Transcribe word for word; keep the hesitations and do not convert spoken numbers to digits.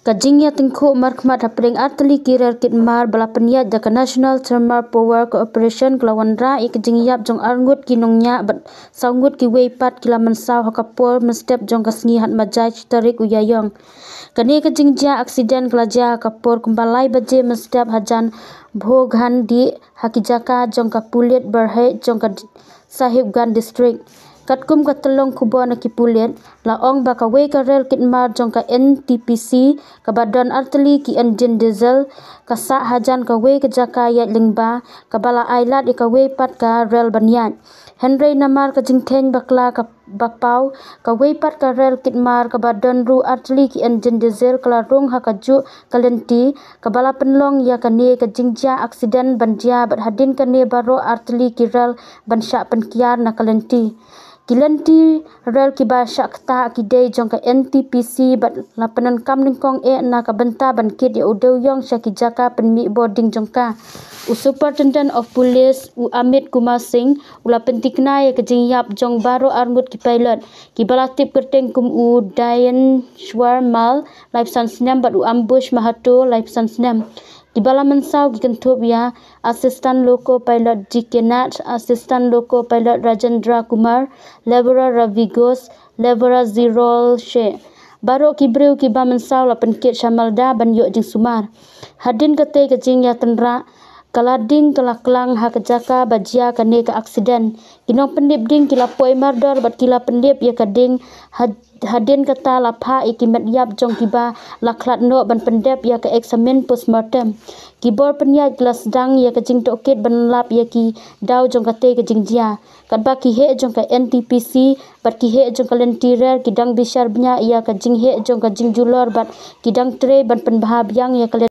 Ka jingïatyngkhuh markhmat hapdeng artylli ki rel kit mar ba la pynïaid da ka National Thermal Power Corporation ka la wanrah ïa ka jingïap jong arngut ki nongñiah bad sawngut kiwei pat ki la mynsaw ha ka por mynstep jong ka sngi Hatmajai shi tarik u Ïaïong. Kane ka jingjia aksiden ka la jia ha ka por kumba lai baje mynstep hajan Bhogandih ha ki jaka jong ka pulit Barheh jong ka Sahibganj District. Katkum ka tyllong khubor na ki pulit, la ong ba kawei ka rel kit mar jong ka N T P C kaba don artylli ki engine diesel ka sah hajan kawei ka jaka ïaid lyngba kaba la ailad ïa kawei pat ka rel ban ïaid. Hynrei namar ka jingkheiñ bakla ka bapaw, kawei pat ka rel kit mar kaba don ruh artylli ki engine diesel ka la rung ha kajuh ka lynti kaba la pynlong ïa kane ka jingjia aksiden ban jia bad hadien kane baroh artylli ki rel ban shah pynkiar na ka lynti. Ki lynti rel kiba shah ktah ki dei jong ka N T P C bad la pyndonkam nyngkong eh na ka bynta ban kit ïa u dewïong sha ki jaka pynmih bording jong ka. U Superintendent of Police u Amit Kumar Singh u la pyntikna ïa ka jingïap jong baroh arngut ki pilot kiba la tip kyrteng kum u Dayanshwar Mal, laiphew san snem, bad u Ambush Mahato, laiphew san snem. Kiba la mynsaw ki kynthup ïa Assistant Loco Pilot G K Nath, Assistant Loco Pilot Rajendra Kumar, Laborer Ravi Ghosh, Laborer Zirol Sheh. Baroh ki briew kiba mynsaw la pynkit sha Malda ban ïoh jingsumar. Hadien katei ka jingïatynrah ka la ding ka la klang ha ka jaka ba jia kane ka aksiden. Ki nongpyndep ding ki la poi mardor bad ki la pyndep ïa ka ding had-, hadien kata la phah ïa ki met ïap jong kiba la khlad noh ban pyndep ïa ka eksamin postmortem. Ki bor pynïaid ki la sdang ïa ka jingtohkit ban lap ïa ki daw jong katei ka jingjia. Katba ki heh jong ka N T P C bad ki heh jong ka lynti rel ki dang bishar bniah ïa ka jingheh jong ka jingjulor bad ki dang trei ban pynbha biang ïa ka